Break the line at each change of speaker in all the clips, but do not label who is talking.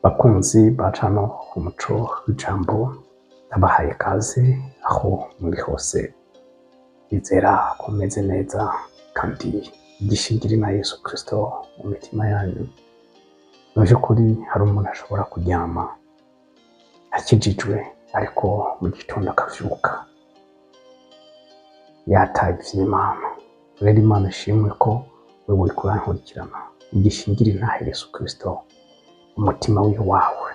Bakunzi ba cano Umuco w'Ijambo, ndabahaye kaze aho muri hose. Nizera ko mumeze neza kandi igishingiri na Yesu Kristo mu mitima yanyu. Mu by'ukuri hari umuntu ashobora kuryama akijijwe, ariko mu gitondo akavyuka yataye ivy'Imana. Rero Imana ishimwe ko wewe uriko urankurikirana igishingiri ntahe Yesu Kristo umutima wawe.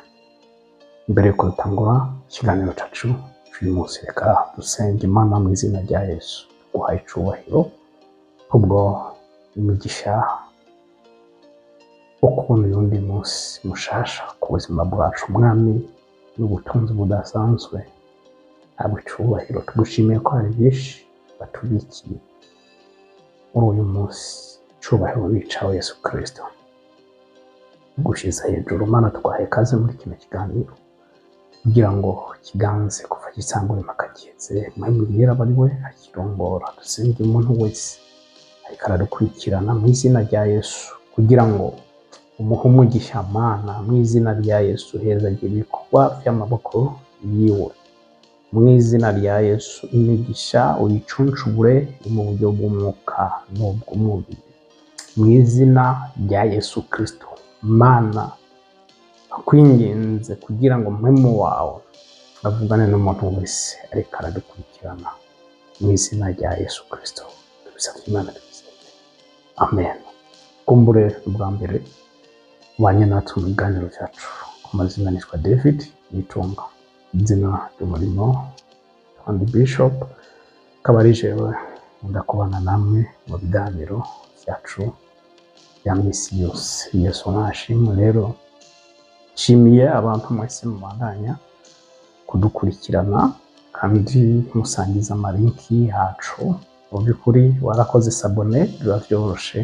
Mbere yuko dutangura ikiganiro cacu c'uyu munsi, reka dusenge. Imana, mu izina rya Yesu, tuguhaye icubahiro kubwo imigisha wo kubona uyundi munsi mushasha ku buzima bwacu. Mwami, n'ubutunzi budasanzwe, habwa icubahiro. Tugushimiye ko hari byinshi batubikiye muri uyu munsi. Icubahiro ni icawe Yesu Kristo, tugushize hejuru. Mana, twahaye kaze muri kino kiganiro kugira ngo kiganze kuva gitangure mpaka giheze. Mpwemu Yera aba ari we akirongora. Dusenge umuntu wese ariko aradukurikirana mu izina rya Yesu kugira ngo umuhe umugisha. Mana, mu izina rya Yesu, hezagira ibikorwa vy'amaboko yiwe. Mu izina rya Yesu, imigisha uyicuncubure mu buryo bw'umwuka n'ubw'umubiri, mu izina rya Yesu Kristo. Mana, akwinginze kugira ngo Mpwemu wawe avugane n'umuntu wese ariko aradukurikirana, mu izina rya Yesu Kristo tubisabye Imana tubisabye, amen. Kumbure ubwa mbere ubanye natwe mu biganiro byacu, ku mazina nitwa David Nitunga, izina ry'umurimo kandi Bishop, akaba ari jewe nkunda kubana namwe mu biganiro byacu bya misi yose. Yesu nashimwe. Rero nshimiye abantu mwese mubandanya kudukurikirana kandi musangiza amalinki yacu. Mu by'ukuri warakoze s'abonner, biba byoroshe.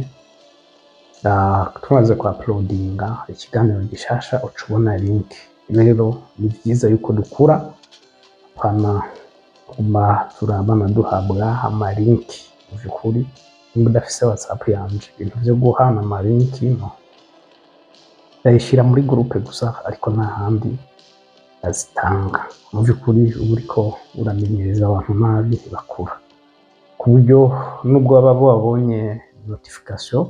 Tumaze ku uploadinga ikiganiro gishasha, uca ubona link. Rero ni byiza yuko dukura, apana kuguma turabana duhabwa amalinki. Mu by'ukuri nimba udafise WhatsApp yanje, ibintu vyo guhana amalinki no ndayishyira muri groupe gusa, ariko nta handi azitanga. Mu by'ukuri uba uriko uramenyereza abantu nabi, ntibakura, ku buryo nubwo baba babonye notification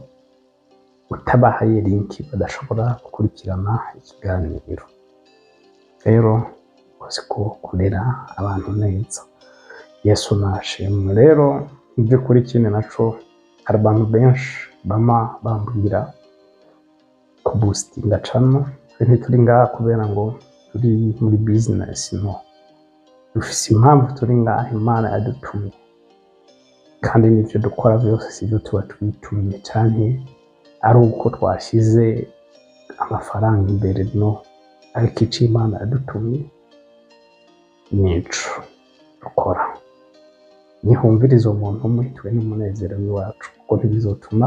utabahaye link badashobora gukurikirana ikiganiro. Rero uzi ko kurera abantu neza. Yesu nashimwe. Rero mu by'ukuri ikindi naco, hari abantu benshi bama bambwira kuboostinga channel. Twe ntituri ngaha kubera ngo turi muri business, no dufise impamvu turi ngaha. Imana yadutumye, kandi n'ivyo dukora vyose sivyo tuba twitumye canke ari uko twashize amafaranga imbere, no ariko ico Imana yadutumye nico dukora. Nihumviriza umuntu umwe, twe n'umunezero w'iwacu, kuko ntibizotuma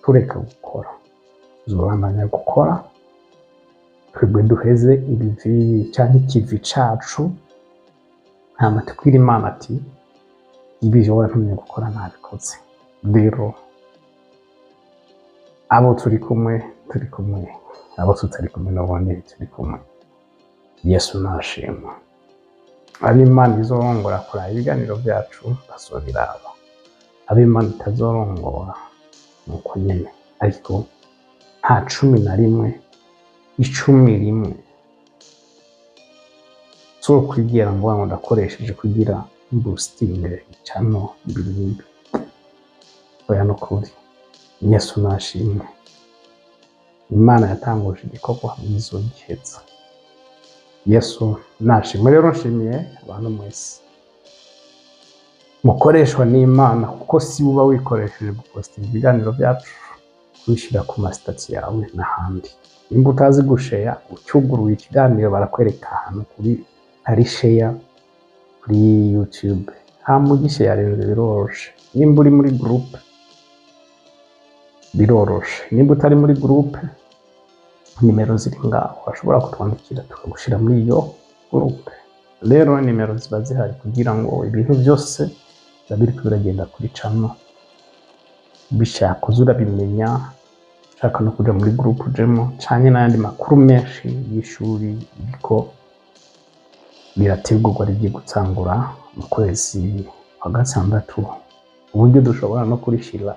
tureka gukora, tuzobandanya gukora. Twebwe duheze ibivi canke ikivi cacu, hama tubwire Imana ati: "Ibi wantumye gukora nabikoze." Rero abo turi kumwe turi kumwe, abo tutari kumwe n'ubundi turi kumwe. Yesu nashimwe. Abo Imana izorongora kuraba ibiganiro byacu bazobiraba, abo Imana itazorongora nuko nyene. Ariko nta 11, 10 rimwe zokwigera ngo ndakoresheje kugira boosting channel, ibi n'ibi, oya nukuri. Yesu nashimwe. Imana yatanguje igikorwa, izogiheza. Yesu nashimwe. Rero nshimiye abantu mwese mukoreshwa n'Imana, kuko si uba wikoresheje gupostinga ibiganiro byacu, kubishyira ku ma status yawe n'ahandi. Nimba utazi gusheya, ucyuguruye ikiganiro barakwereka ahantu kuri hari share kuri YouTube, hama ugisharinze, biroroshe. Nimba uri muri groupe biroroshe, nimba utari muri groupe, nimero ziri ngaho, washobora kutwandikira tukagushyira muri iyo groupe. Rero nimero ziba zihari kugira ngo ibintu byose biba biriko biragenda kuri channel, bishaka uze urabimenya. Ushaka no kuja muri groupe ujemo, canke n'ayandi makuru menshi y'ishuri ririko rirategurwa, rigiye gutangura mu kwezi kwa gatandatu, uburyo dushobora no kurishira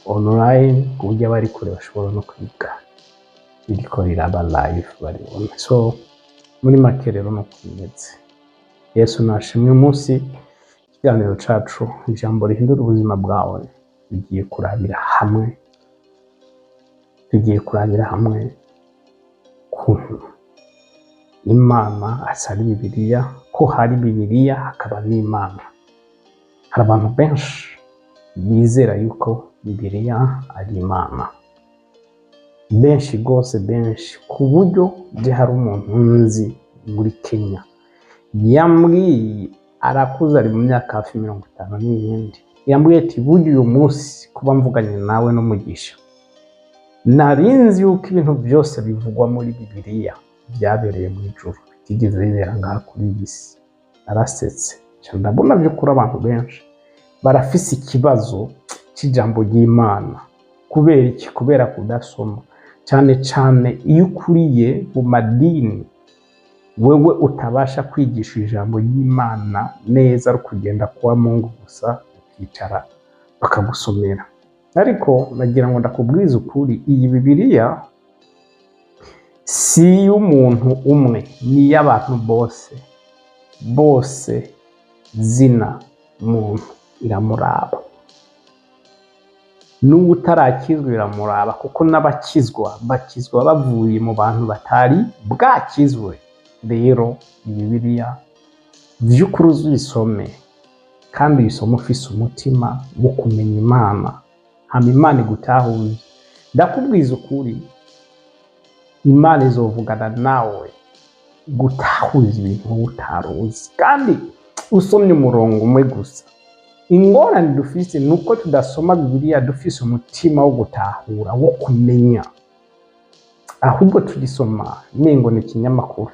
online ku buryo abari kure bashobora no kwiga ririko riraba live baribona. So muri make rero nuko bimeze. Yesu nashimwe. Umunsi ikiganiro cacu, ijambo rihindura ubuzima bwawe, tugiye kurabira hamwe, tugiye kurabira hamwe ukuntu Imana atari Bibiliya, ko hari Bibiliya hakaba n'Imana. Hari abantu benshi bizera yuko Bibiliya ari Imana, benshi rwose, benshi, ku buryo je hari umuntu nzi muri Kenya yambwiye, arakuze, ari mu myaka hafi 50 n'iyindi, yambwiye ati: "Burya uyu munsi kuba mvuganye nawe n'umugisha, narinzi yuko ibintu byose bivugwa muri Bibiliya byabereye mu ijuru, bitigeze bibera ngaha kuri iyi si." Narasetse. Nca ndabona by'ukuri abantu benshi barafise ikibazo c'ijambo ry'Imana. Kubera iki? Kubera kudasoma. Cyane cyane iyo ukuriye mu madini, wewe utabasha kwigisha ijambo ry'Imana neza, ari kugenda kuwa Mungu gusa, ukicara bakagusomera. Ariko nagira ngo ndakubwize ukuri, iyi Bibiliya si iy'umuntu umwe, ni iy'abantu bose bose. Zina muntu iramuraba, n'uwo utarakizwa iramuraba, kuko n'abakizwa bakizwa bavuye mu bantu batari bwakizwe. Rero Bibiliya vy'ukuri uzuyisome, kandi uyisome ufise umutima wo kumenya Imana, hama Imana igutahuze. Ndakubwiza ukuri, Imana izovugana nawe gutahuza ibintu wowe utaruzi, kandi usomye umurongo umwe gusa. Ingorane dufise ni uko tudasoma Bibiliya dufise umutima wo gutahura, wo kumenya, ahubwo tugisoma nengo ni ikinyamakuru.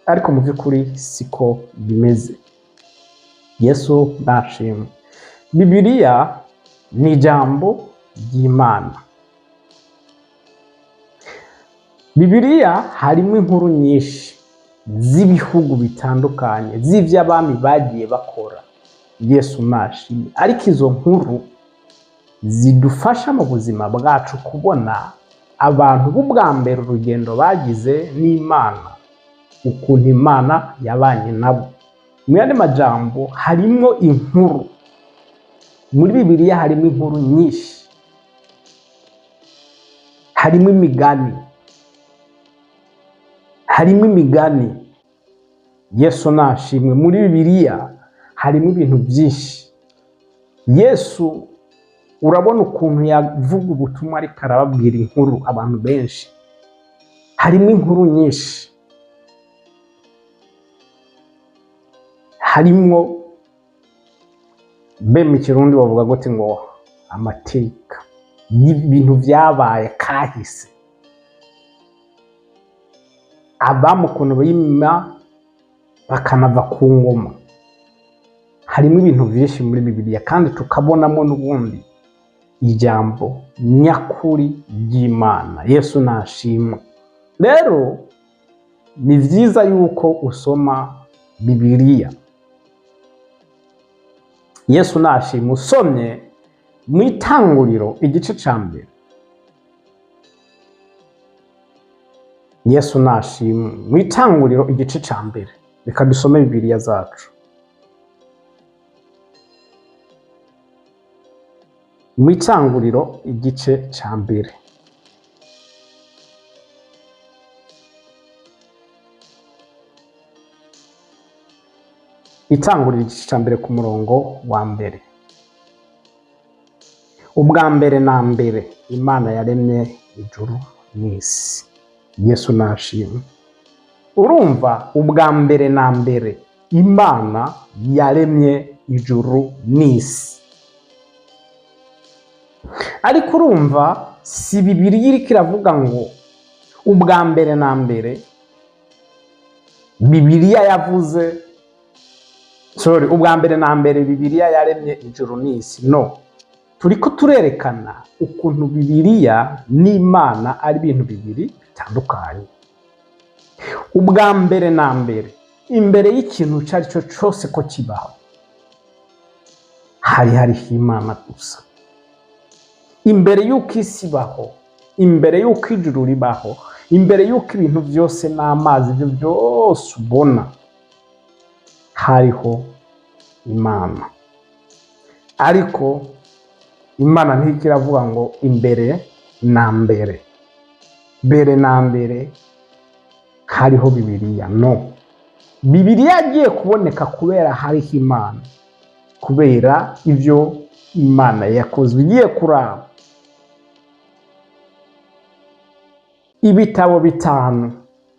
Ariko mu by'ukuri siko bimeze. Yesu nashimwe. Bibiliya ni ijambo ry'Imana. Bibiliya harimo inkuru nyinshi z'ibihugu bitandukanye, z'ivy'abami bagiye bakora. Yesu nashimwe. Ariko izo nkuru zidufasha mu buzima bwacu kubona abantu b'ubwa mbere, urugendo bagize n'Imana, ukuntu Imana yabanye nabo. Mu yandi majambo, harimo inkuru muri Bibiliya, harimo inkuru nyinshi, harimo imigani, harimo imigani. Yesu nashimwe. Muri Bibiliya harimo ibintu byinshi. Yesu, urabona ukuntu yavuga ubutumwa ariko arababwira inkuru abantu benshi. Harimo inkuru nyinshi, harimo be mu Kirundi bavuga gute ngo amateka y'ibintu vyabaye kahise, abamu ukuntu bima bakanava ku ngoma. Harimo ibintu byinshi muri Bibiliya, kandi tukabonamo n'ubundi ijambo nyakuri ry'Imana. Yesu nashimwe. Rero ni vyiza yuko usoma Bibiliya. Yesu nashimwe. Usomye mu Itanguriro igice ca mbere, Yesu nashimwe, mu Itanguriro igice ca mbere, reka dusome Bibiliya zacu. Mu Itanguriro igice ca mbere, Itanguriro igice ca mbere ku murongo wa mbere: "Ubwa mbere na mbere Imana yaremye ijuru n'isi." Yesu nashimwe. Urumva, ubwa mbere na mbere Imana yaremye ijuru n'isi. Ariko urumva, si Bibiliya iriko iravuga ngo ubwa mbere na mbere Bibiliya yavuze, sorry, ubwa mbere na mbere Bibiliya yaremye ijuru n'isi. No, Turiko turerekana ukuntu Bibiliya n'Imana ari ibintu bibiri bitandukanye. Ubwa mbere na mbere, imbere y'ikintu icyo ari cyo cyose ko kibaho, hari hariho Imana gusa. Imbere y'uko isi ibaho, imbere y'uko ijuru ribaho, imbere y'uko ibintu byose n'amazi, ibyo byose ubona, hariho Imana. Ariko Imana ntikiravuga ngo imbere na mbere, mbere na mbere hariho Bibiliya. No, Bibiliya yagiye kuboneka kubera hariho Imana, kubera ibyo Imana yakoze. Ugiye kuraba ibitabo 5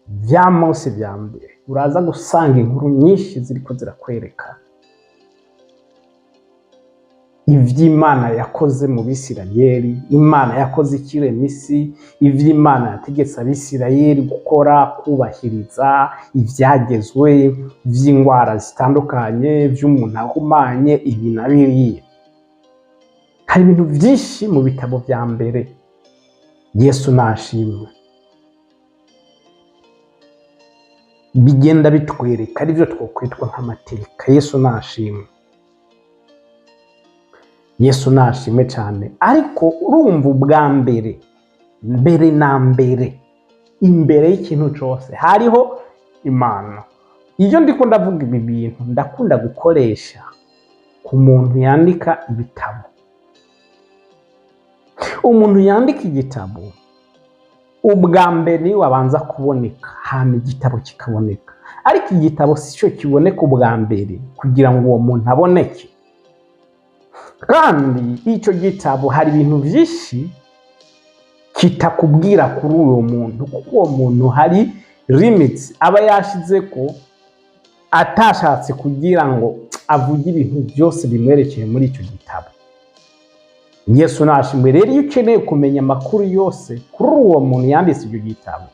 vya Mose vya mbere, uraza gusanga inkuru nyinshi ziriko zirakwereka ivy'Imana yakoze mu Bisirayeli, Imana yakoze ikirema isi, ivy'Imana yategetse Abisirayeli gukora, kubahiriza ivyagezwe vy'ingwara zitandukanye, vy'umuntu ahumanye, ibi na biriya. Hari ibintu vyinshi mu bitabo vya mbere. Yesu nashimwe, bigenda bitwereka arivyo twokwitwa nk'amateka. Yesu nashimwe, Yesu nashimwe cyane. Ariko urumva, ubwa mbere, mbere na mbere, imbere y'ikintu cyose hariho Imana. Iyo ndiko ndavuga ibi bintu, ndakunda gukoresha ku muntu yandika ibitabo. Umuntu yandika igitabo, ubwa mbere niwe abanza kuboneka, hama igitabo kikaboneka. Ariko igitabo si cyo kiboneka ubwa mbere kugira ngo uwo muntu aboneke. Kandi icyo gitabo hari ibintu byinshi kitakubwira kuri uwo muntu, kuko uwo muntu hari limits aba yashize ko atashatse kugira ngo avuge ibintu byose bimwerekeye muri icyo gitabo. Yesu nashimwe. Rero iyo ukeneye kumenya amakuru yose kuri uwo muntu yanditse icyo gitabo,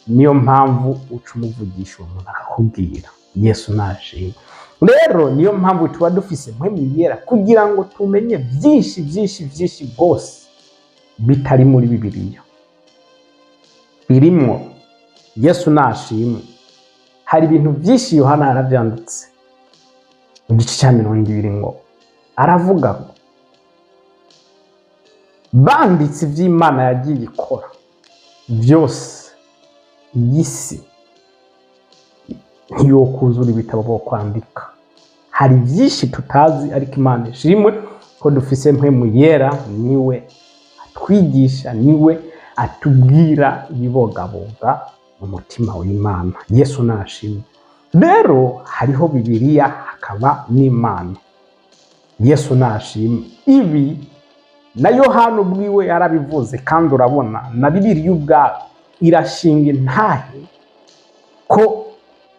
niyo mpamvu uca umuvugisha, uwo muntu akakubwira. Yesu nashimwe. Rero niyo mpamvu tuba dufise Mpwemu Yera, kugira ngo tumenye byinshi byinshi byinshi rwose bitari muri Bibiliya birimwo. Yesu nashimwe. Hari ibintu byinshi Yohana yaravyanditse mu gice cya 20, ngo aravuga ngo banditse ivy'Imana yagiye ikora byose, iyi si ntiyokuzura ibitabo bwo kwandika. Hari byinshi tutazi, ariko Imana ishimwe ko dufise Mpwemu Yera, niwe atwigisha, niwe atubwira ibibogaboga mu mutima w'Imana. Yesu nashimwe. Rero hariho Bibiliya, hakaba n'Imana. Yesu nashimwe. Ibi na Yohana ubwiwe yarabivuze, kandi urabona na Bibiliya ubwayo irashinga intahe ko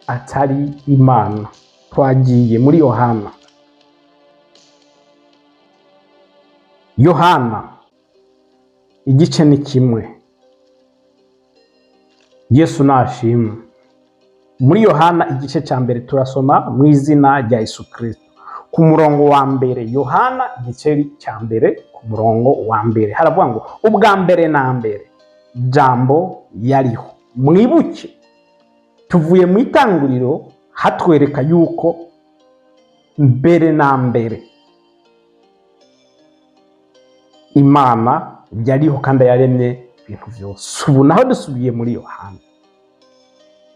atari Imana. Twagiye muri Yohana, Yohana igice ni 1. Yesu nashimwe. Muri Yohana igice cya mbere turasoma mu izina rya Yesu Kristo ku murongo wa mbere. Yohana igice cya mbere ku murongo wa mbere haravuga ngo: ubwa mbere na mbere Jambo yariho. Mwibuke tuvuye mu itanguriro, hatwereka yuko mbere na mbere Imana yariho kandi yaremye ibintu byose. Ubu naho dusubiye muri Yohana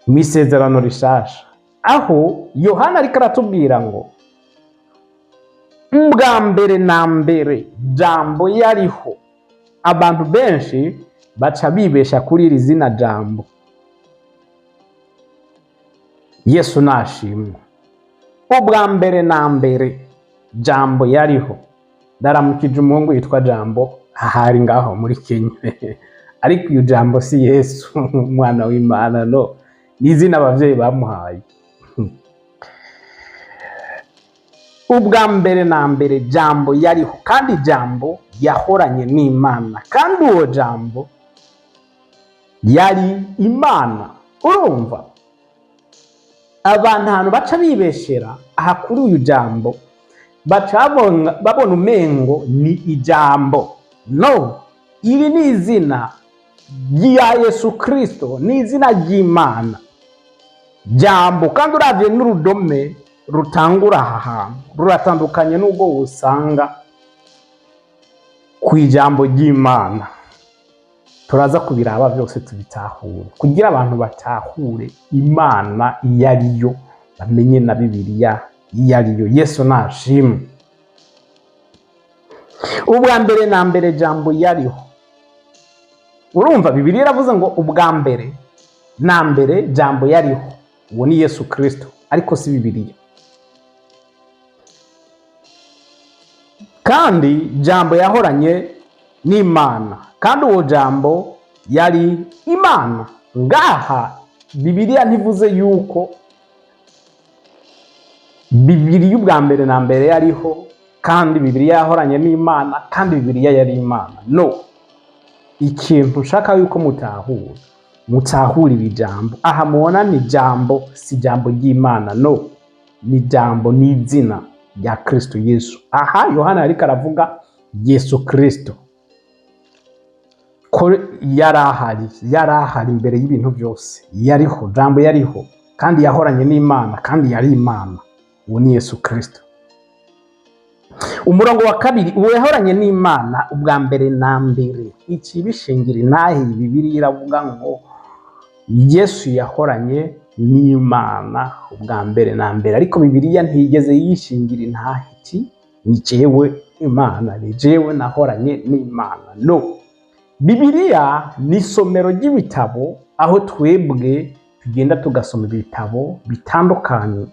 mu isezerano rishasha, aho Yohana ariko aratubwira ngo ubwa mbere na mbere Jambo yariho. Abantu benshi baca bibesha kuri iri zina Jambo. Yesu nashimwe. Ubwa mbere na mbere Jambo yariho. Ndaramukije umuhungu yitwa Jambo ahari ngaho muri Kenya, ariko uyu Jambo si Yesu umwana w'Imana, no ni izina abavyeyi bamuhaye. Ubwa mbere na mbere Jambo yariho, kandi Jambo yahoranye n'Imana, kandi uwo Jambo yari Imana. Urumva abantu ahantu baca bibeshera aha kuri uyu Jambo, Baca babona umengo ni ijambo. No, iri ni izina rya Yesu Kristo, ni izina ry'Imana Jambo. Kandi uravye n'urudome rutangura aha hantu ruratandukanye n'ubwo usanga ku ijambo ry'Imana. Turaza kubiraba byose tubitahure, kugira abantu batahure Imana iyo ariyo, bamenye na Bibiliya iyo ariyo. Yesu nashimwe. Ubwa mbere na mbere Jambo yariho. Urumva, Bibiliya iravuze ngo ubwa mbere na mbere Jambo yariho, uwo ni Yesu Kristo, ariko si Bibiliya. Kandi Jambo yahoranye n'Imana, kandi uwo Jambo yari Imana. Ngaha Bibiliya ntivuze yuko Bibiliya ubwa mbere na mbere yariho, kandi Bibiliya yahoranye n'Imana, kandi Bibiliya yari Imana. No, ikintu nshaka yuko mutahura iri jambo aha mubona ni jambo, si jambo ry'Imana. No, ni jambo, ni izina rya Kristo Yesu. Aha Yohana yariko aravuga Yesu Kristo ko yari ahari, yari ahari imbere y'ibintu byose, yariho, Jambo yariho, kandi yahoranye n'Imana, kandi yari Imana. Uwo ni Yesu Kristo. Umurongo wa 2, uwo yahoranye n'Imana ubwa mbere na mbere. Ikibishingira inahi, Bibiliya iravuga ngo Yesu yahoranye n'Imana ubwa mbere na mbere, ariko Bibiliya ntiyigeze yishingira intahe iti ni jewe Imana, ni jewe nahoranye n'Imana. No, Bibiliya ni isomero ry'ibitabo, aho twebwe tugenda tugasoma ibitabo bitandukanye.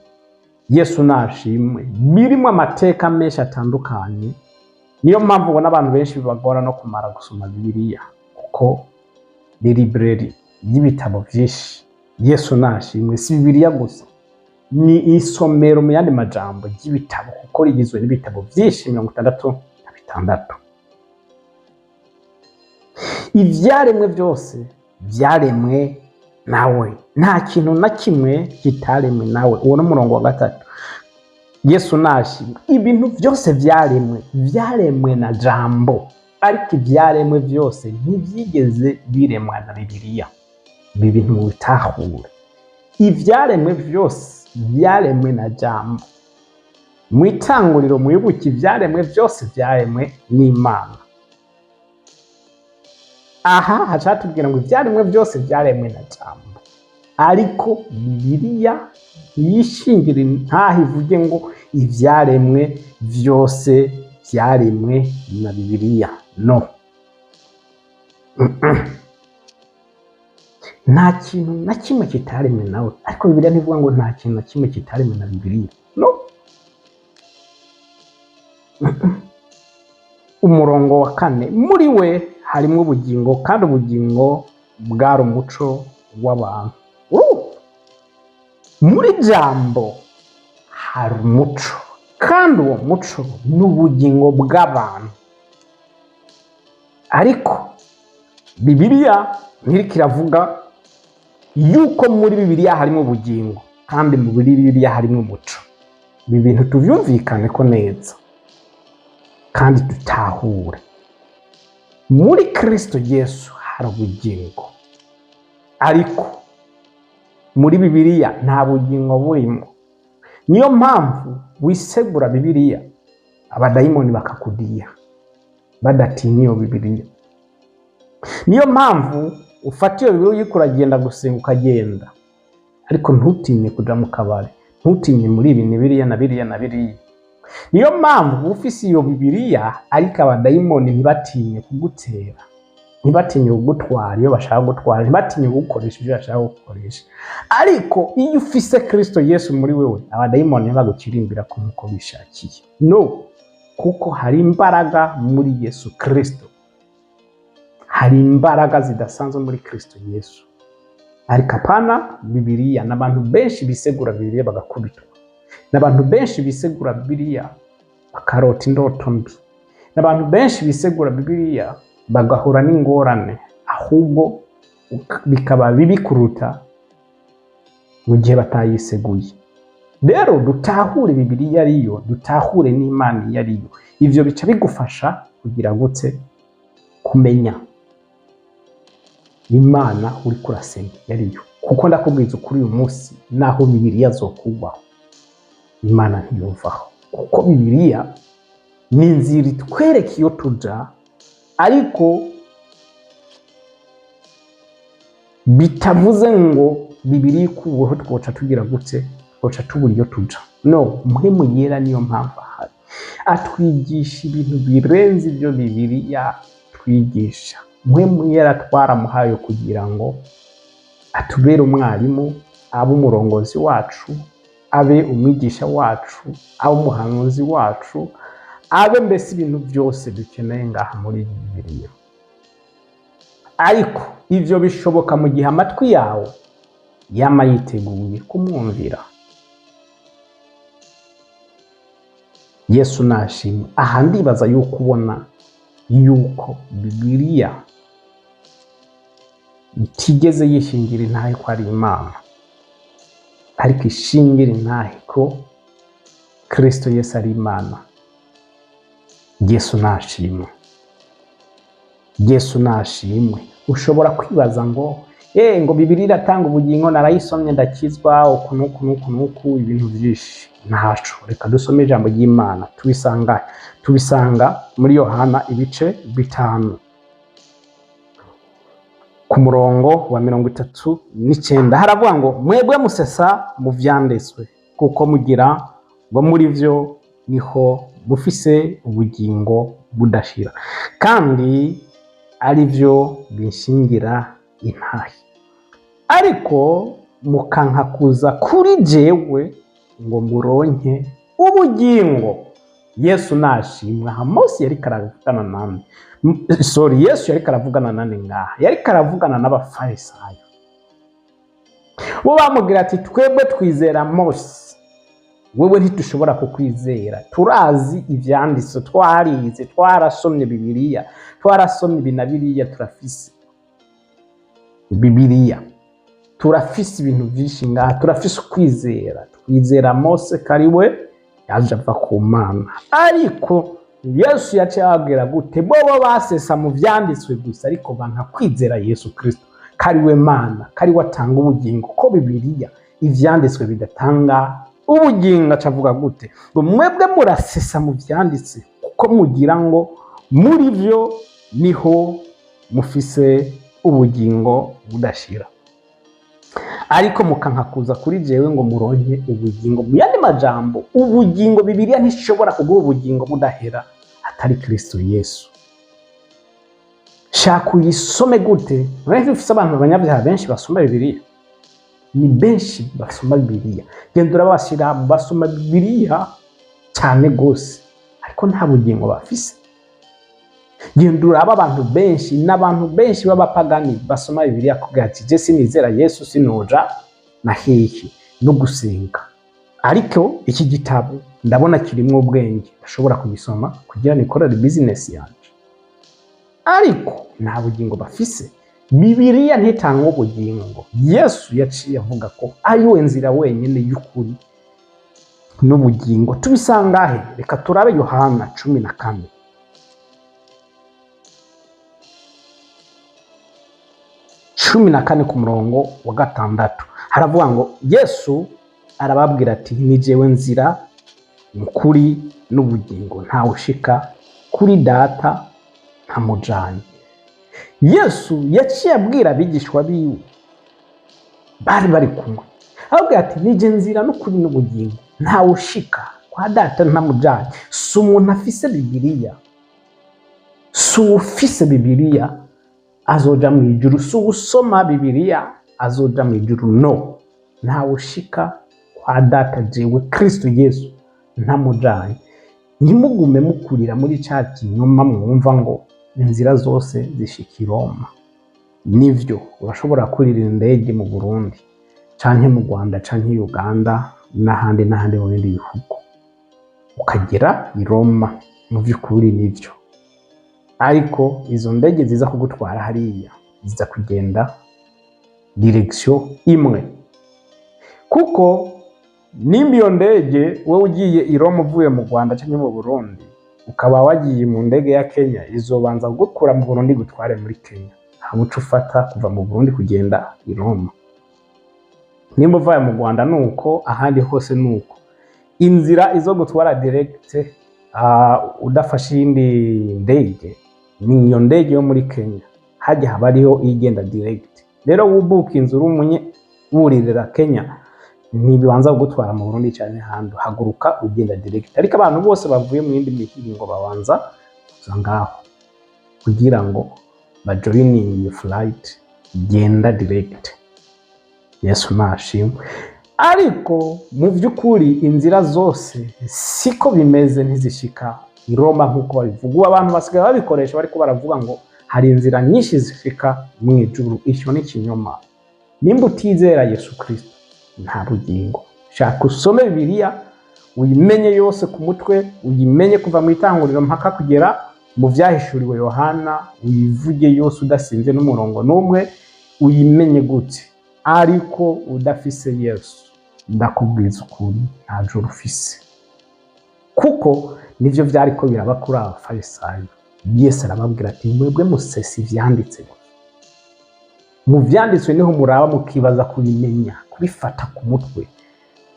Yesu nashimwe, birimo amateka menshi atandukanye. Niyo mpamvu ubona abantu benshi bibagora no kumara gusoma Bibiliya, kuko ni library y'ibitabo byinshi. Yesu nashimwe, si Bibiliya gusa, ni isomero mu yandi majambo ry'ibitabo, kuko rigizwe n'ibitabo byinshi 66. Ivyaremwe byose byaremwe nawe, nta kintu na kimwe kitaremwe nawe. Uwo ni umurongo wa 3. Yesu nashimwe, ibintu byose vyaremwe, vyaremwe na Jambo, ariko ivyaremwe byose ntivyigeze biremwa na Bibiliya. Ibi bintu mubitahure, ivyaremwe byose vyaremwe na Jambo. Mu itanguriro mwibuke, ivyaremwe byose vyaremwe n'Imana. Aha hacatubwira ngo ivyaremwe byose vyaremwe na Jambo, ariko Bibiliya ntiyishingira ntaho ivuge ngo ivyaremwe vyose vyaremwe na Bibiliya. No, nta kintu na kimwe kitaremwe nawe, ariko Bibiliya ntivuga ngo nta kintu na kimwe kitaremwe na Bibiliya. No. Umurongo wa 4, muri we harimo ubugingo, kandi ubugingo bwari umuco w'abantu. Muri Jambo hari umuco, kandi uwo muco ni ubugingo bw'abantu. Ariko Bibiliya ntiriko iravuga yuko muri Bibiliya harimo ubugingo, kandi muri Bibiliya harimo umuco. Ibi bintu tuvyumvikane ko neza kandi dutahure. Muri Kristo Yesu hari ubugingo, ariko muri Bibiliya nta bugingo burimo. Niyo mpamvu wisegura Bibiliya abadayimoni bakakudiya badatinya iyo Bibiliya. Niyo mpamvu ufata iyo Bibiliya uriko uragenda gusenga ukagenda, ariko ntutinye kuja mu kabari, ntutinye muri ibi ni biriya na biriya na biriya. Niyo mpamvu ufise iyo Bibiliya, ariko abadayimoni ntibatinye kugutera, ntibatinye kugutwara iyo bashaka gutwara, ntibatinye kugukoresha ibyo bashaka gukoresha. Ariko iyo ufise Kristo Yesu muri wewe, abadayimoni ntibagukirimbira ko nkuko bishakiye. No, kuko hari imbaraga muri Yesu Kristo, hari imbaraga zidasanzwe muri Kristo Yesu. Ariko apana Bibiliya. N'abantu benshi bisegura Bibiliya bagakubitwa, n'abantu benshi bisegura Bibiliya bakarota indoto mbi, n'abantu benshi bisegura Bibiliya bagahura n'ingorane, ahubwo bikaba bibi kuruta mu gihe batayiseguye. Rero dutahure Bibiliya ariyo, dutahure n'Imana iyo ariyo. Ivyo bica bigufasha kugira gute? Kumenya Imana uriko urasenga iyo ariyo. Kuko ndakubwiza ukuri, uyu munsi naho Bibiliya zokubaho, Imana ntiyovaho, kuko Bibiliya ni inzira itwereka iyo tuja. Ariko bitavuze ngo Bibiliya ikuweho twoca tugira gute? Twoca tubura iyo tuja. No Mpwemu Yera niyo mpamvu ahari, atwigisha ibintu birenze ibyo Bibiliya twigisha. Mpwemu Yera twaramuhaye kugira ngo atubere umwarimu, abe umurongozi wacu, abe umwigisha wacu, abe umuhanuzi wacu, abe mbese ibintu byose dukeneye ngaha muri Bibiliya. Ariko ivyo bishoboka mu gihe amatwi yawe yama yiteguye kumwumvira. Yesu nashimwe. Aha ndibaza yuko ubona yuko Bibiliya itigeze yishingira intahe ko ari Imana, ariko ishingira intahe ko Kristo Yesu ari Imana. Yesu nashimwe. Yesu nashimwe. Ushobora kwibaza ngo ngo Bibiliya iratanga ubugingo, narayisomye ndakizwa, uku n'uku n'uku n'uku, ibintu byinshi. Ntaco. Reka dusome ijambo ry'Imana. Tubisanga muri Yohana ibice 5 ku murongo wa 39, haravuga ngo: "Mwebwe musesa mu vyanditswe, kuko mugira ngo muri vyo niho mufise ubugingo budashira, kandi ari vyo binshingira intahe, ariko mukanka kuza kuri jewe ngo muronke ubugingo." Yesu nashimwe. Aha Mose yariko aravugana nande? Sorry, Yesu yariko aravugana nande ngaha? Yariko aravugana n'Abafarisayo. Bo bamubwira ati: "Twebwe twizera Mose, wewe ntidushobora kukwizera. Turazi ivyanditswe, twarize, twarasomye Bibiliya, twarasomye ibi na biriya, turafise Bibiliya, turafise ibintu vyinshi ngaha, turafise ukwizera, twizera Mose ko ari we yaje ava ku Mana." Ariko Yesu yaciye ababwira gute? Bobo basesa mu vyanditswe gusa, ariko banka kwizera Yesu Kristo ko ari we Mana, ko ari we atanga ubugingo, ko Bibiliya, ivyanditswe bidatanga ubugingo. Acavuga gute? Ngo: "Mwebwe murasesa mu vyanditse, kuko mugira ngo muri vyo niho mufise ubugingo budashira, ariko mukanka kuza kuri jewe ngo muronke ubugingo." Mu yandi majambo, ubugingo, Bibiliya ntishobora kuguha ubugingo budahera atari Kristo Yesu. Shaka uyisome gute? None ufise abantu b'abanyabyaha benshi basoma Bibiliya, ni benshi basoma Bibiliya. Genda urabashira basoma Bibiliya cyane gose, ariko nta bugingo bafise. Genda uraba abantu benshi, n'abantu benshi b'abapagani basoma Bibiliya, kugira ati: "Je sinizera Yesu, sinoja na hehe no gusenga, ariko iki gitabo ndabona kirimwo ubwenge, ndashobora kugisoma kugira nikorere business yanje." Ariko nta bugingo bafise. Bibiliya ntitanga ubugingo. Yesu yaciye avuga ko ari we nzira wenyine y'ukuri n'ubugingo. Tubisangahe? Reka turabe Yohana 14. 14 ku murongo wa 6, haravuga ngo: "Yesu arababwira ati: 'Ni jewe nzira, ukuri n'ubugingo, ntawe ushika kuri Data ntamujanye.'" Yesu yaciye abwira abigishwa biwe bari bari kumwe, ababwira ati: "Nije nzira n'ukuri n'ubugingo, ntawe ushika kwa Data ntamujanye." Si umuntu afise Bibiliya, si uwufise Bibiliya azoja mu ijuru, si uwusoma Bibiliya azoja mu ijuru. No, ntawe ushika kwa Data jewe Kristo Yesu ntamujanye. Ntimugume mukurira muri ca kinyoma mwumva ngo inzira zose zishika i Roma. Nivyo, urashobora kurira indege mu Burundi canke mu Rwanda canke Uganda n'ahandi n'ahandi mu bindi bihugu, ukagera i Roma. Mu vy'ukuri nivyo, ariko izo ndege ziza kugutwara hariya ziza kugenda direction imwe, kuko Nimba iyo ndege wowe ugiye i Roma uvuye mu Rwanda cyangwa mu Burundi, ukaba wagiye mu ndege ya Kenya, izobanza gukura mu Burundi gutware muri Kenya, hama uca ufata kuva mu Burundi kugenda i Roma. Nimba uvuye mu Rwanda nuko, ahandi hose nuko inzira izo gutwara direct, udafashe iyindi ndege, ni iyo ndege yo muri Kenya. Hajya haba hariho igenda direct. Rero wubuka inzu uri umunye wuririra Kenya, ntibibanza kugutwara mu Burundi cyane ahandi, haguruka ugenda direct. Ariko abantu bose bavuye mu yindi mihingo babanza kuza ngaho kugira ngo bajoininge iyo flight igenda direct. Yesu nashimwe. Ariko mu by'ukuri inzira zose siko bimeze, ntizishika i Roma nk'uko babivuga. Ubu abantu basigaye babikoresha bariko baravuga ngo hari inzira nyinshi zishika mu ijuru. Icyo ni ikinyoma. Nimba utizera Yesu Kristo, nta bugingo. Shaka usome Bibiliya, uyimenye yose ku mutwe, uyimenye kuva mu itanguriro mpaka kugera mu Vyahishuriwe Yohana, uyivuge yose udasinze n'umurongo n'umwe, uyimenye gute? Ariko udafise Yesu, ndakubwiza ukuri, nta juru ufise, kuko nivyo vyariko biraba kuri aba Bafarisayo. Yesu arababwira ati: "Mwebwe musesa ivyanditse gusa. Mu vyanditswe niho muraba mukibaza kubimenya, kubifata ku mutwe,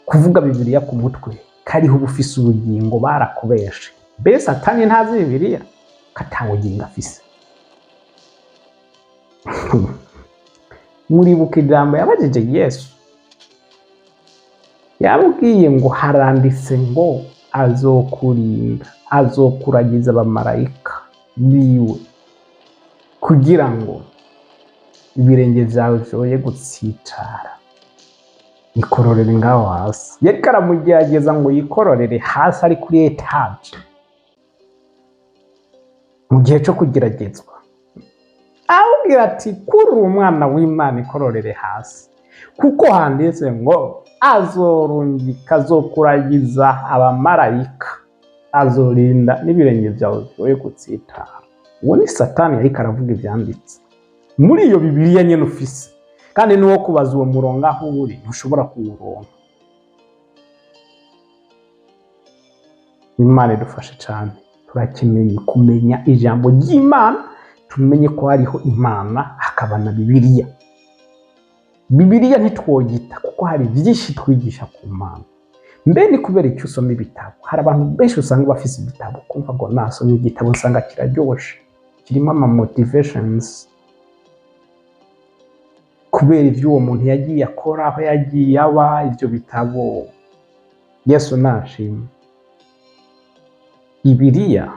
kuvuga Bibiliya ku mutwe, kariho uba ufise ubugingo. Barakubeshe. Mbese Satani ntazi Bibiliya ko ata bugingo afise?" Muribuka ijambo yabajije Yesu? Yamubwiye ngo: "Haranditse ngo azokurinda, azokuragiza abamarayika biwe kugira ngo ibirenge vyawe vyoye gutsitara. Ikororere ngaho hasi." Yariko aramugerageza ngo yikororere hasi ari kuri étage mu gihe co kugeragezwa. Amubwira ati: "Kuri umwana w'Imana, ikororere hasi, kuko handitse ngo azorungika, azokuragiza abamarayika, azorinda n'ibirenge vyawe vyoye gutsitara." Uwo ni Satani yariko aravuga ivyanditse muri iyo Bibiliya nyene ufise. Kandi n'uwo kubaza uwo murongo aho uri, ntushobora kuwuronka. Imana idufashe cyane. Turakeneye kumenya ijambo ry'Imana, tumenye ko hariho Imana, hakaba na Bibiliya. Bibiliya ntitwoyita, kuko hari byinshi twigisha ku Mana. Mbe ni kubera icyo usoma ibitabo? Hari abantu benshi usanga bafise ibitabo, kumva ngo nasomye igitabo nsanga kiraryoshe, kirimo ama motivations, kubera ibyo uwo muntu yagiye akora, aho yagiye aba, ibyo bitabo. Yesu nashimwe. Bibiliya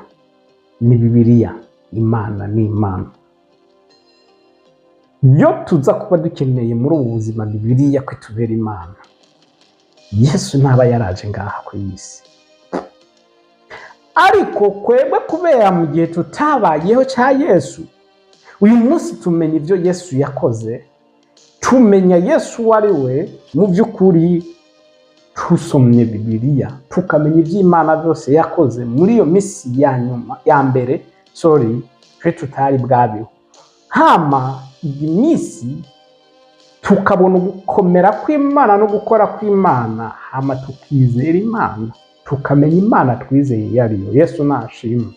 ni Bibiliya, Imana ni Imana. Iyo tuza kuba dukeneye muri ubu buzima Bibiliya ko itubera Imana, Yesu ntaba yaraje ngaha ku isi. Ariko kwebwe, kubera mu gihe tutabayeho cya Yesu, uyu munsi tumenya ibyo Yesu yakoze, tumenya Yesu uwo ari we mu by'ukuri tusomye Bibiliya, tukamenya iby'Imana byose yakoze muri iyo minsi ya nyuma, ya mbere, sorry, twe tutari bwabeho. Hama iyi minsi tukabona ugukomera kw'Imana no gukora kw'Imana, hama tukizera Imana, tukamenya Imana twizeye iyo ariyo. Yesu nashimwe.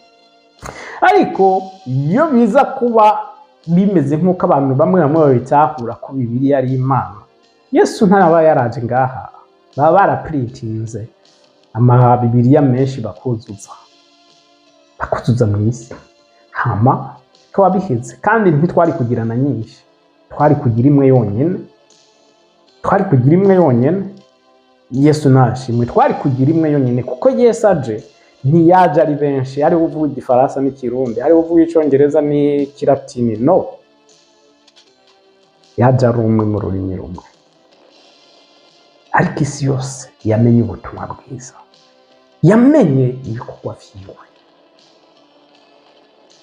Ariko iyo biza kuba bimeze nk'uko abantu bamwe bamwe babitahura ko Bibiliya ari Imana, Yesu ntaba yaraje ngaha. Baba baraprintinze amabibiriya menshi, bakuzuza mu isi, hama bikaba biheze. Kandi ntitwari kugirana nyinshi, twari kugira imwe yonyene, twari kugira imwe yonyene. Yesu nashimwe. Twari kugira imwe yonyene, kuko Yesu aje ntiyaje ari benshi, ariwe uvuga Igifaransa n'Ikirundi, ariwe uvuga Icongereza n'Ikilatini. No, yaje ari umwe mu rurimi rumwe, ariko isi yose yamenye ubutumwa bwiza, yamenye ibikorwa vyiwe,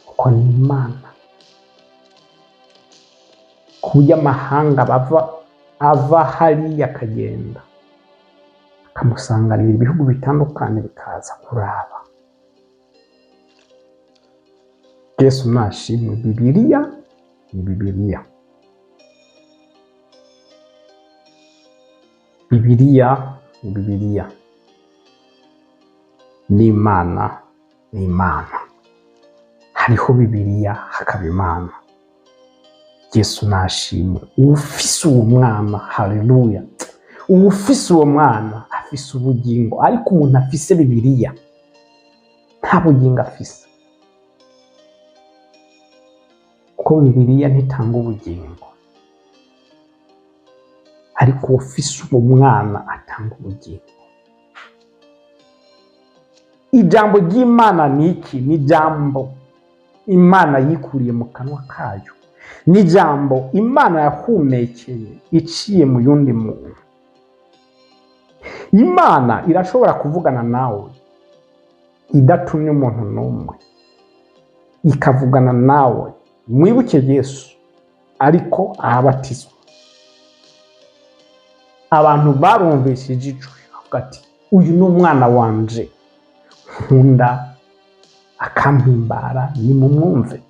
kuko ni Imana, ku buryo amahanga bava ava hariya akagenda akamusanganira, ibihugu bitandukanye bikaza kuraba. Yesu nashimwe. Bibiliya ni Bibiliya. Bibiliya Ni Bibiliya n'Imana. Ni Imana. Hariho Bibiliya, hakaba Imana. Yesu nashimwe. Uwufise uwo mwana, haleluya, uwufise uwo mwana afise ubugingo. Ariko umuntu afise Bibiliya nta bugingo afise, kuko Bibiliya ntitanga ubugingo, ariko uwufise uwo mwana atanga ubugingo. Ijambo ry'Imana ni iki? Ni ijambo Imana yikuriye mu kanwa kayo, ni ijambo Imana yahumekeye iciye mu yundi muntu. Imana irashobora kuvugana nawe idatumye umuntu n'umwe, ikavugana nawe. Mwibuke Yesu ariko arabatizwa, abantu barumvishije ijwi, avuga ati: "Uyu ni umwana wanje nkunda akampimbara, nimumwumve."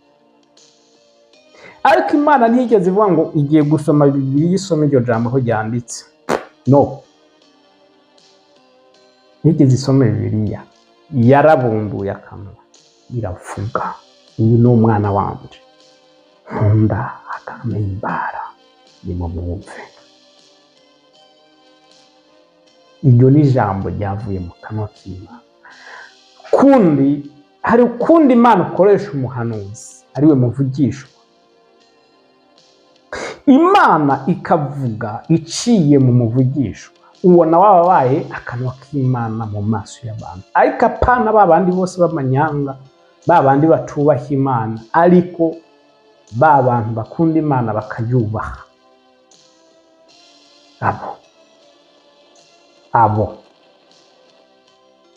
Ariko Imana ntiyigeze ivuga ngo igiye gusoma Bibiliya, isoma iryo jambo aho ryanditse. No ntiyigeze isoma Bibiliya, yarabumbuye akanwa iravuga: "Uyu ni umwana wanje nkunda akampimbara, nimumwumve." Iryo ni ijambo ryavuye mu kanwa k'Imana. Kundi hari ukundi Imana ukoresha umuhanuzi, ariwe muvugishwa. Imana ikavuga iciye mu muvugishwa, uwo nawe aba abaye akanwa k'Imana mu maso y'abantu. Ariko apana ba bandi bose b'amanyanga, ba bandi batubaha Imana, ariko ba bantu bakunda Imana bakayubaha, abo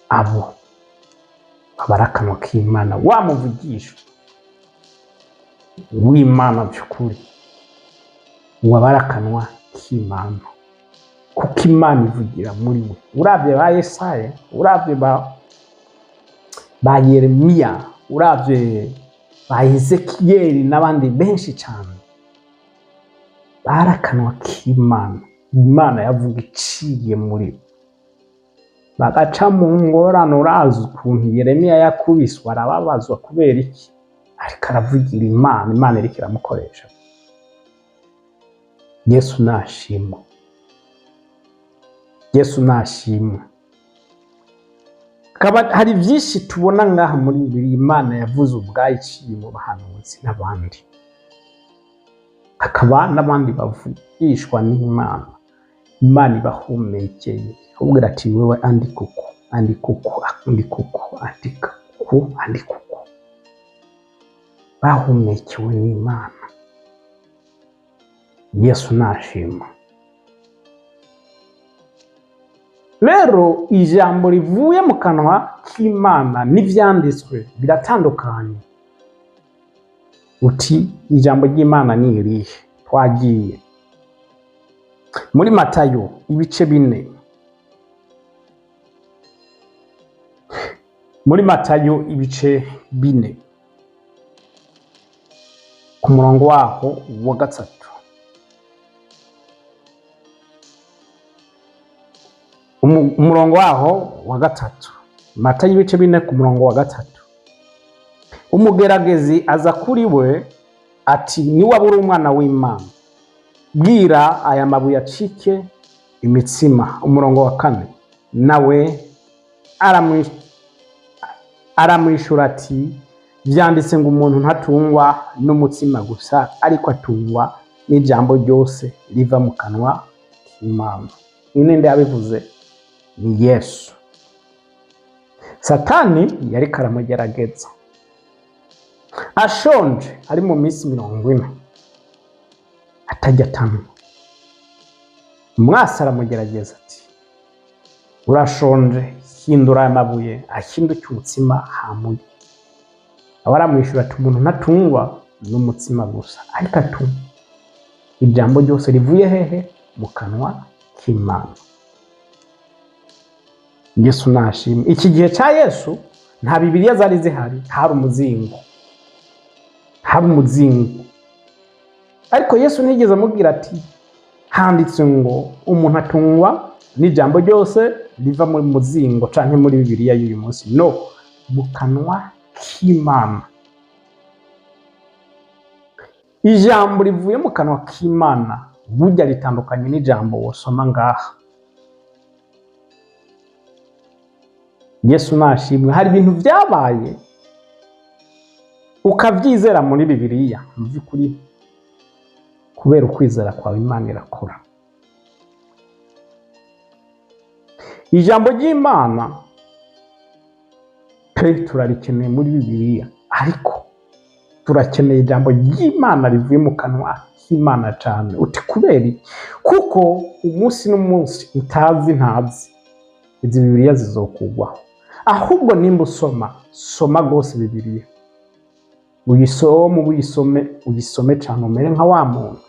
aba ari akanwa k'Imana. Wa muvugishwa w'Imana by'ukuri, uwo aba ari akanwa k'Imana, kuko Imana ivugira muri we. Uravye ba Yesaya, uravye ba Yeremiya, uravye ba Ezekiyeli n'abandi benshi cyane, bari akanwa k'Imana. Imana yavuga iciye muri bo, bagaca mu ngorane. Urazi ukuntu Yeremiya yakubiswe, arababazwa. Kubera iki? Ariko aravugira Imana, Imana iriko iramukoresha. Yesu nashimwe, Yesu nashimwe. Hari byinshi tubona ngaha muri Bibiliya Imana yavuze ubwayo iciye mu bahanuzi n'abandi, hakaba n'abandi bavugishwa n'Imana. Imana ibahumekeye ikababwira ati: "Wewe andika uku, andika uku, andika uku, andika uku, andika uku." Bahumekewe n'Imana. Yesu nashima. Rero ijambo rivuye mu kanwa k'Imana n'ivyanditswe biratandukanye. Uti: "Ijambo ry'Imana ni irihe?" Twagiye muri Matayo ibice 4, muri Matayo ibice 4 ku murongo waho wa 3. Umurongo waho wa 3, Matayo ibice 4 ku murongo wa 3. Umugeragezi aza kuri we ati: "Niwaba uri umwana w'Imana, bwira aya mabuye acike imitsima." Umurongo wa 4, nawe aramwishura ati: "Vyanditse ngo umuntu ntatungwa n'umutsima gusa, ariko atungwa n'ijambo ryose riva mu kanwa k'Imana." Ninde yabivuze? Ni Yesu. Satani yariko aramugerageza ashonje, ari mu minsi 40 atajya atanywa. Umwasi aramugerageza ati: "Urashonje, hindura aya mabuye ahinduke umutsima hamurye." Aba aramwishyura ati: "Umuntu ntatungwa n'umutsima gusa, ariko atungwa ijambo ryose rivuye hehe? Mu kanwa k'Imana." Yesu nashimwe. Iki gihe cya Yesu nta Bibiliya zari zihari, hari umuzingo, hari umuzingo. Ariko Yesu ntiyigeze amubwira ati: "Handitse ngo umuntu atungwa N'ijambo ryose riva muri muzingo canke muri Bibiliya y'uyu munsi, no mu kanwa k'Imana. Ijambo rivuye mu kanwa k'Imana burya ritandukanye n'ijambo wosoma ngaha. Yesu nashimwe. Hari ibintu vyabaye ukavyizera muri Bibiliya, mu by'ukuri kubera ukwizera kwawe Imana irakora. Ijambo ry'Imana pe turarikeneye muri Bibiliya, ariko turakeneye ijambo ry'Imana rivuye mu kanwa k'Imana cyane. Uti kubera iki? Kuko umunsi n'umunsi utazi ntazi izi Bibiliya zizokugwaho. Ahubwo nimba usoma, soma rwose Bibiliya, uyisome, uyisome, uyisome cyane, umere nka wa muntu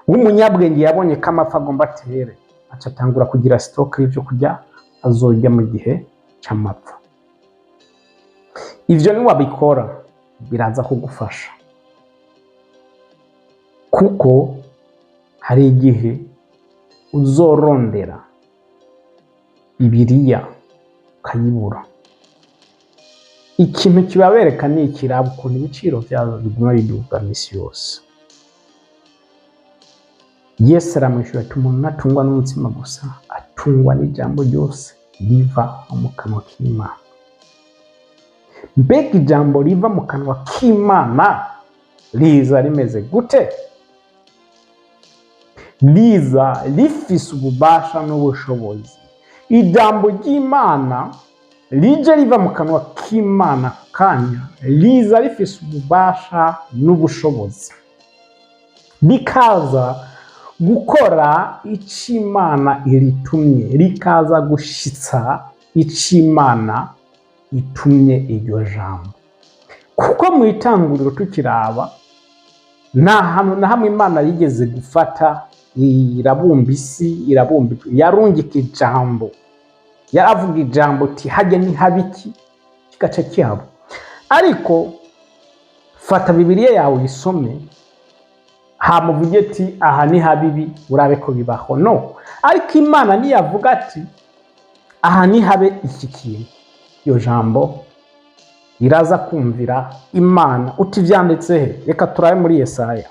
w'umunyabwenge yabonye ko amapfa agomba atere, aca atangura kugira stock y'ibyo kurya azorya mu gihe c'amapfa. Ivyo niwabikora biraza kugufasha, kuko hari igihe uzorondera Bibiliya ukayibura. Ikintu kibabereka ni ikiraba ukuntu ibiciro vyazo biguma biduga misi yose. Yesu aramwishyura ati umuntu ntatungwa n'umutsima gusa, atungwa n'ijambo ryose riva mu kanwa k'Imana. Mbega ijambo riva mu kanwa k'Imana riza rimeze gute? Riza rifise ububasha n'ubushobozi. Ijambo ry'Imana rije riva mu kanwa k'Imana ako kanya, riza rifise ububasha n'ubushobozi, rikaza gukora ico Imana iritumye, rikaza gushitsa ico Imana itumye iryo jambo. Kuko mu itanguriro tukiraba, nta hantu na hamwe Imana yigeze gufata irabumba isi, irabumba, yarungika ijambo, yaravuga ijambo uti hajya ni habiki, kigaca kihaba. Ariko fata Bibiliya yawe uyisome, hama uvuge ati aha ni habibi, urabe ko bibaho. No, ariko Imana niyavuga ati aha ni habe iki kintu, iyo jambo iraza kumvira Imana. Uti vyanditse he? Reka turabe muri Yesaya.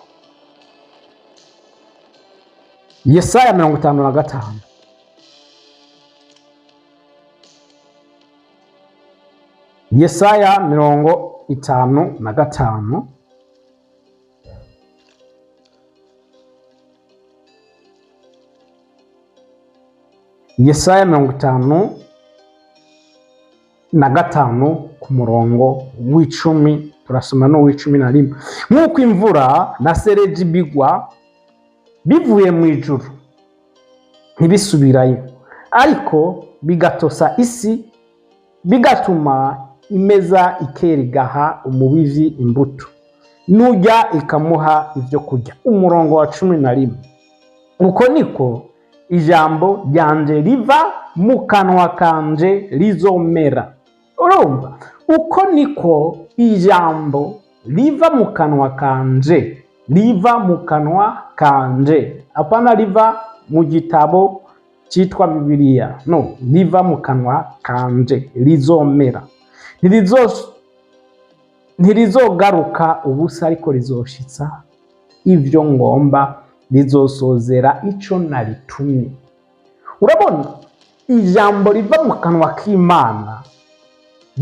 Yesaya 55. Yesaya 55. Yesaya 55 ku murongo w'icumi, turasoma n'uw'icumi na rimwe. Nk'uko imvura na sereji bigwa bivuye mu ijuru ntibisubirayo, ariko bigatosa isi, bigatuma imeza ikera igaha umubivyi imbuto, n'urya ikamuha ivyo kurya. Umurongo wa 11. Uko niko ijambo ryanje riva mu kanwa kanje rizomera. Urumva, uko niko ijambo riva mu kanwa kanje, riva mu kanwa kanje, apana riva mu gitabo cyitwa Bibiliya, no, riva mu kanwa kanje rizomera. Ntirizogaruka ubusa, ariko rizoshitsa ivyo ngomba, rizosozera ico naritumye. Urabona, ijambo riva mu kanwa k'Imana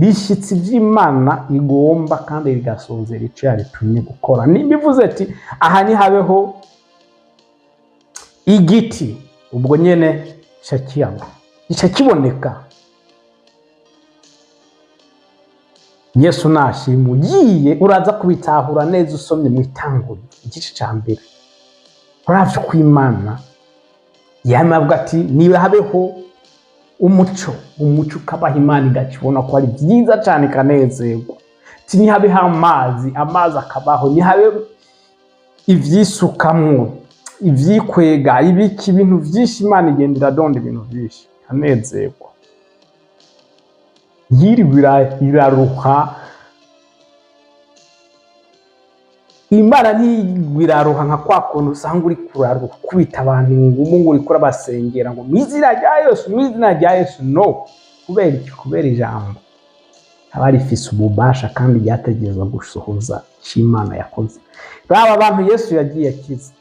rishitsa ivy'Imana igomba, kandi rigasozera ico yaritumye gukora. Nimba ivuze ati aha ntihabeho igiti, ubwo nyene gica kiyaba, gica kiboneka. Yesu nashimwe. Ugiye uraza kubitahura neza usomye mu itanguriro igice ca mbere. Uravye ko Imana yama avuga ati niba habeho umuco, umuco ukabaha, Imana igakibona ko ari vyiza cane ikanezerwa. Ati nihabeho amazi, amazi akabaho, nihabe ivyisukamwo, ivyikwega, ibiki, ibintu vyinshi. Imana igenda iradonda ibintu vyinshi ikanezerwa. Yiriwe iraruha. Imana ntigwiraruha nka kwa kuntu usanga uri kuraruha ukubita abantu ingumu ngo uriko urabasengera ngo mu izina rya Yesu, mu izina rya Yesu. No kubera iki? Kubera ijambo aba rifise ububasha kandi ryategerezwa gusohoza icyo Imana yakoze. Raba abantu Yesu yagiye akiza,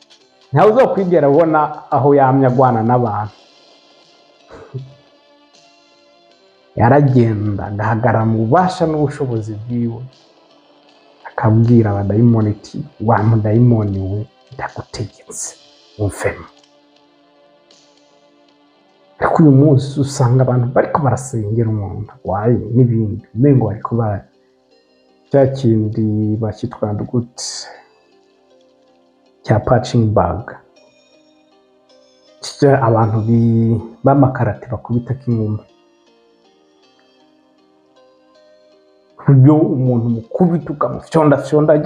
ntawe uzokwigera ubona aho yamye agwana n'abantu. Yaragenda agahagarara mu bubasha n'ubushobozi bwiwe, akabwira abadayimoni ati: "Wa mudayimoni we, ndagutegetse, umvemo." Ariko uyu munsi usanga abantu bariko barasengera umuntu arwaye n'ibindi, umengo bariko bara cya kindi bakitwa gute, cya punching bag, cya abantu b'amakarate bakubitako ingumi, buryo umuntu mukubita ukamufyondafyonda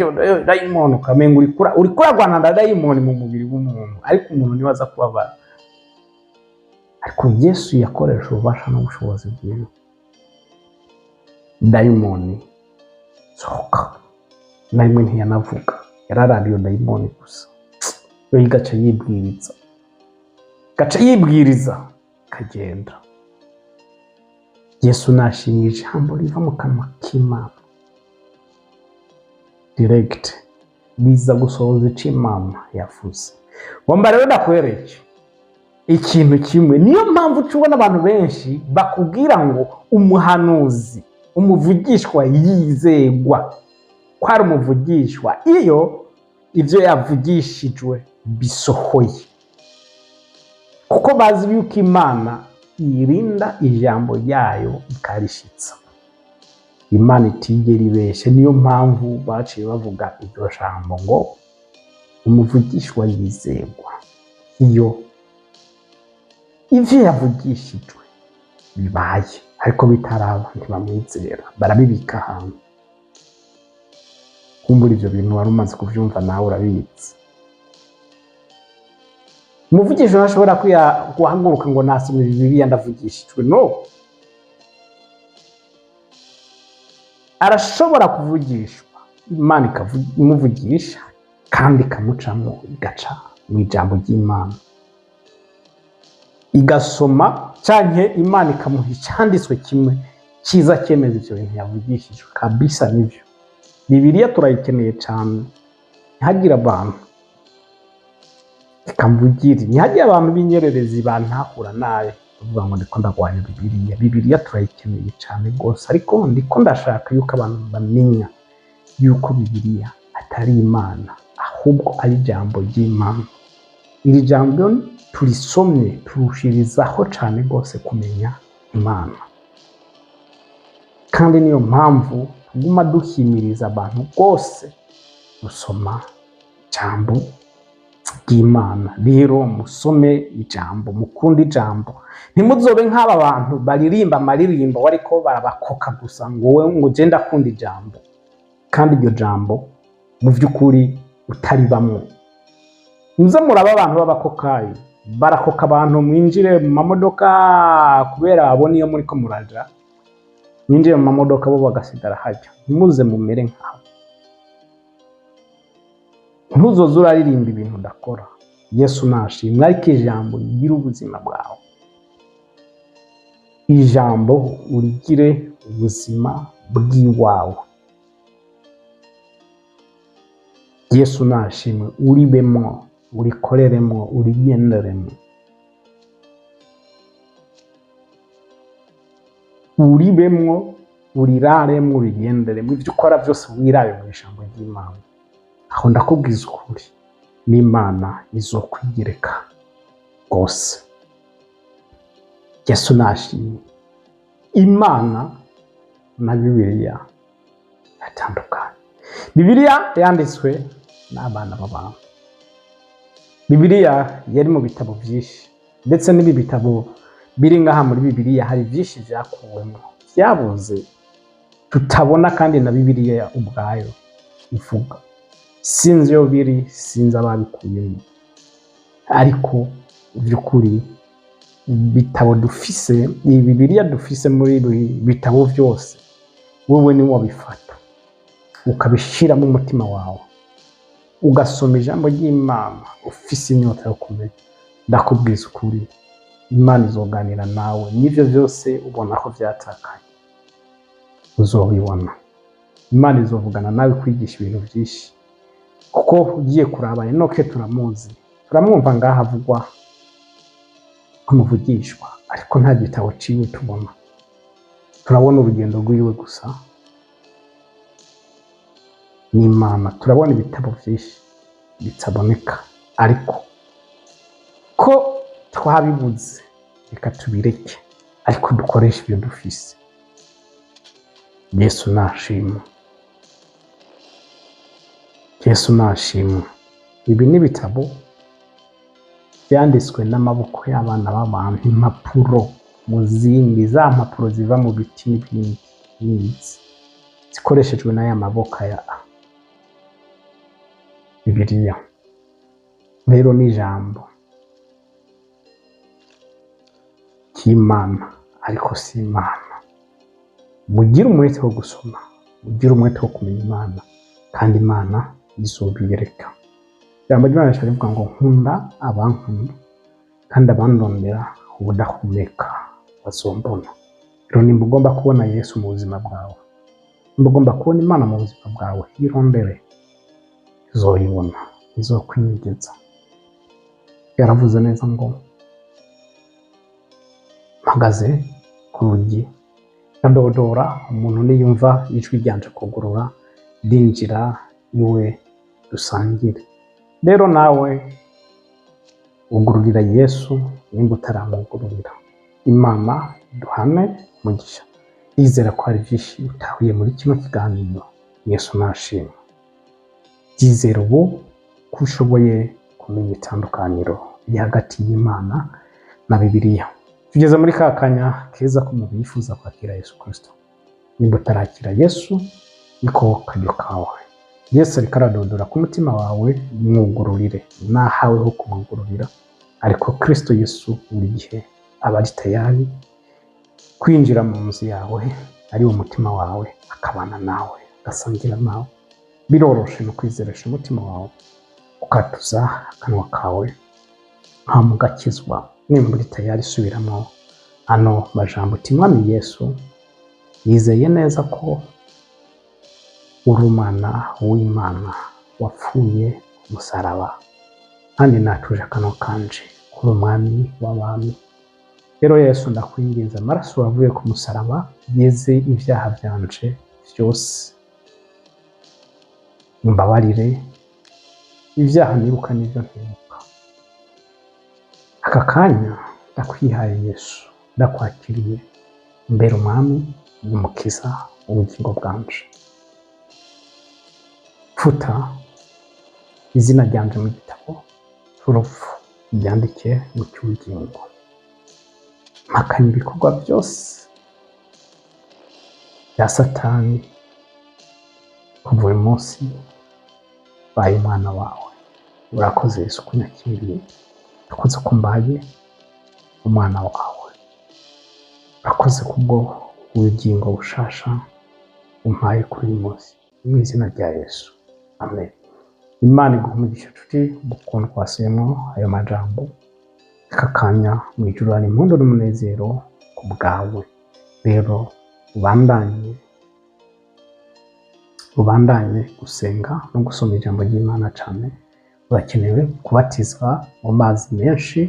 dayimoni, ukamenga uriko uragwana na dayimoni mu mubiri w'umuntu, ariko umuntu niwe aza kubabara. Ariko Yesu yakoresha ububasha n'ubushobozi bwiwe, dayimoni sohoka. Na rimwe ntiyanavuga, yararaba iyo dayimoni gusa, yo igaca yibwiriza, gaca yibwiriza ikagenda. Yesu nashimye, ijambo riva mu kanwa k'Imana direct riza gusohoza ico Imana yavuze. Wamba rero ndakwereke ikintu kimwe. Niyo mpamvu uca ubona abantu benshi bakubwira ngo umuhanuzi, umuvugishwa yizegwa ko ari umuvugishwa iyo ivyo yavugishijwe bisohoye, kuko bazi yuko Imana irinda ijambo ryayo ikarishitsa. Imana itigera ibeshe. Niyo mpamvu baciye bavuga iryo jambo ngo umuvugishwa yizegwa iyo ivyo yavugishijwe bibaye, ariko bitaraba ntibamwizera, barabibika ahantu. Kumbura ivyo bintu wari umaze kuvyumva, nawe urabizi. Umuvugisho ntashobora guhaguruka ngo nasomye Bibiliya ndavugishijwe. No, arashobora kuvugishwa, Imana imuvugisha kandi ikamucamo, igaca mu ijambo ry'Imana, igasoma canke Imana ikamuha icanditswe kimwe cyiza cyemeza ivyo bintu yavugishijwe kabisa. Nivyo, Bibiliya turayikeneye cane. Ntihagire abantu, reka mvugire, ntihagire abantu b'inyererezi bantahura nabi bavuga ngo ndiko ndagwanya Bibiliya. Bibiliya turayikeneye cane rwose, ariko ndiko ndashaka yuko abantu bamenya yuko Bibiliya atari Imana, ahubwo ari ijambo ry'Imana. Iri jambo turisomye turushirizaho cane rwose kumenya Imana, kandi niyo mpamvu tuguma duhimiriza abantu rwose gusoma ijambo ry'Imana. Rero musome ijambo, mukunde ijambo, ntimuzobe nk'aba bantu baririmba amaririmbo bariko barabakoka gusa ngo wowe ngo je ndakunda ijambo, kandi iryo jambo mu vy'ukuri utaribamwo. Muze muraba abantu b'abakokayi barakoka abantu, mwinjire mu mamodoka kubera babona iyo muriko muraja, mwinjire mu mamodoka bo bagasigara hajya. Ntimuze mumere nkabo. Ntuzoze uraririmba ibintu udakora. Yesu nashimwe, ariko ijambo rigire ubuzima bwawe, ijambo urigire ubuzima bw'iwawe. Yesu nashimwe, uribemo, urikoreremo, urigenderemo, uribemwo, uriraremwo, urigenderemo, ibyo ukora byose wirabe mu ijambo ry'Imana. Aho ndakubwiza ukuri, n'Imana izokwigereka rwose. Yesu nashimwe. Imana na Bibiliya yatandukanye. Bibiliya yanditswe n'abana b'abantu. Bibiliya yari mu bitabo byinshi, ndetse n'ibi bitabo biri ngaha muri Bibiliya hari byinshi byakuwemo, byabuze, tutabona, kandi na Bibiliya ubwayo ivuga. Sinzi iyo biri, sinzi ababikuyemo, ariko by'ukuri ibitabo dufise, iyi Bibiliya dufise muri ibi bitabo byose, wowe ni wabifata ukabishiramo umutima wawe. Ugasoma ijambo ry'Imana ufise inyota yo kumenya, ndakubwiza ukuri, Imana izoganira nawe, n'ivyo vyose ubona ko vyatakaye uzobibona. Imana izovugana nawe, kwigisha ibintu vyinshi, kuko ugiye kuraba Enoke turamuzi, turamwumva ngaha avugwa nk'umuvugishwa, ariko nta gitabo ciwe tubona. Turabona urugendo rwiwe gusa n'Imana, turabona ibitabo vyinshi bitaboneka, ariko ko twabibuze reka tubireke, ariko dukoreshe ibyo dufise. Yesu nashimwe, Yesu nashimwe. Ibi ni ibitabo vyanditswe n'amaboko y'abana b'abantu, impapuro mu zindi za mpapuro ziva mu biti n'ibindi n'izi zikoreshejwe n'aya maboko ya Bibiliya. Rero ni ijambo ry'Imana, ariko si Imana. Mugire umwete wo gusoma, mugire umwete wo kumenya Imana, kandi Imana izobiyereka. Ijambo ry'Imana rica rivuga ngo nkunda abankunda, kandi abandondera ubudahumeka bazombona. Rero nimba ugomba kubona Yesu mu buzima bwawe, nimba ugomba kubona Imana mu buzima bwawe, yirondere, uzoyibona, izokwinyegeza. Yaravuze neza ngo mpagaze ku rugi ndadodora, umuntu niyumva ijwi ryanje kugurura, ndinjira iwe dusangire. Rero nawe ugururira Yesu nimba utaramugururira. Imana duhane umugisha. Ndizera ko hari byinshi utahuye muri kino kiganiro. Yesu nashimwe. Byizera ubu ko ushoboye kumenya itandukaniro riri hagati y'Imana na Bibiliya. Tugeze muri ka kanya keza ko umuntu yifuza kwakira Yesu Kristo. Nimba utarakira Yesu, niko karyo kawe. Yesu ariko aradodora ku mutima wawe, mwugururire. Nahawe ho kumwugururira, ariko Kristo Yesu buri gihe aba ari tayari kwinjira mu nzu yawe, ari wo mutima wawe, akabana nawe, agasangira nawe. Biroroshe no kwizeresha umutima wawe, ukatuza akanwa kawe hama ugakizwa. Nimba uri tayari, subiramo ano majambo uti: Mwami Yesu, nizeye neza ko uri umwana w'Imana wapfuye ku musaraba, kandi natuje akanwa kanje kuri umwami w'abami. Rero Yesu, ndakwinginze, amaraso wavuye ku musaraba yeze ibyaha byanje byose, mbabarire ibyaha nibuka n'ibyo ntibuka. Aka kanya ndakwihaye Yesu, ndakwakiriye, mbere umwami n'umukiza w'ubugingo bwanje. Futa izina ryanje mu gitabo cy'urupfu, ryandike mu cy'ubugingo. Mpakanya ibikorwa byose bya Satani, kuva uyu munsi mbaye umwana wawe. Urakoze Yesu kunyakiriye, urakoze ko mbaye umwana wawe, urakoze kubwo ubugingo bushasha umpaye kuri uyu munsi, mu izina rya Yesu, amen. Imana iguhe umugisha nshuti, ukuntu twasubiyemo ayo majambo. Aka kanya mu ijuru hari impundu n'umunezero ku bwawe. Rero ubandanye gusenga no gusoma ijambo ry'Imana cyane. Urakenewe kubatizwa mu mazi menshi,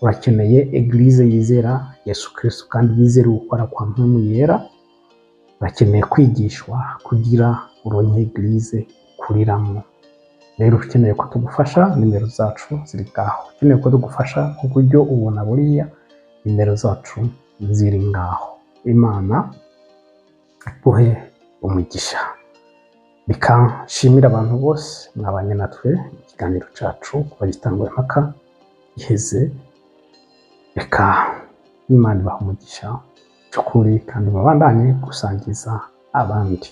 urakeneye église yizera Yesu Kristo kandi yizera gukora kwa Mpwemu Yera, urakeneye kwigishwa kugira uronke église ukuriramo. Rero ukeneye ko tugufasha, nimero zacu ziri ngaho. Ukeneye ko tugufasha ku buryo ubona buriya, nimero zacu ziri ngaho. Imana iguhe umugisha. Reka nshimire abantu bose mwabanye natwe mu kiganiro cyacu kuva gitanguye mpaka giheze. Reka Imana ibahe umugisha cy'ukuri, kandi mubandanye gusangiza abandi.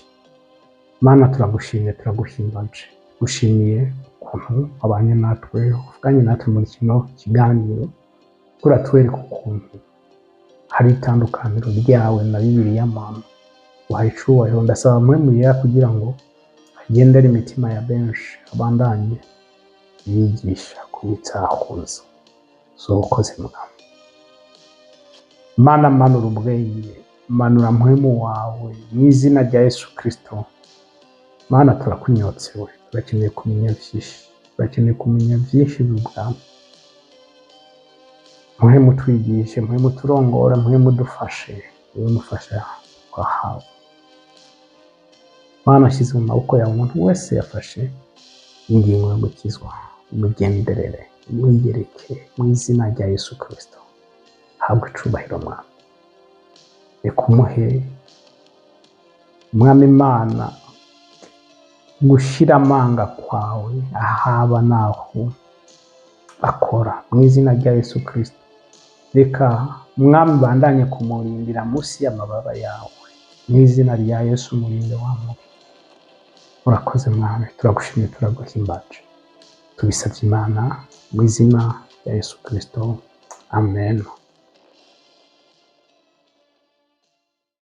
Mana, turagushimiye, turaguhimbaje, gushimiye ukuntu wabanye natwe, uvuganye natwe muri kino kiganiro, uratwereka ukuntu hari itandukaniro ryawe na Bibiliya. Mama, uhaye icubahiro. Ndasaba Mpwemu Yera kugira ngo Agendera imitima ya benshi, abandanye yigisha kubitsahuza. Uzokoze Mwami. Mana, manura ubwenge, manura mpwemu wawe mu izina rya Yesu Kristo. Mana, turakunyotsewe, turakeneye kumenya byinshi, turakeneye kumenya byinshi by'ubwami. Mpwemu twigishe, mpwemu turongore, mpwemu dufashe, wowe mufasha twahawe. Mana, ashyize mu maboko yawe umuntu wese yafashe ingingo yo gukizwa, umugenderere, umwiyereke mu izina rya Yesu Kristo. Habwe icubahiro Mwami. Reka umuhe Mwami Imana gushira amanga kwawe ahaba naho akora mu izina rya Yesu Kristo. Reka Mwami bandanye kumurindira munsi y'amababa yawe mu izina rya Yesu, umurinde wa mubi. Urakoze Mwami, turagushimye, turaguhimbaje. Tubisabye Imana mu izina rya Yesu Kristo, amen.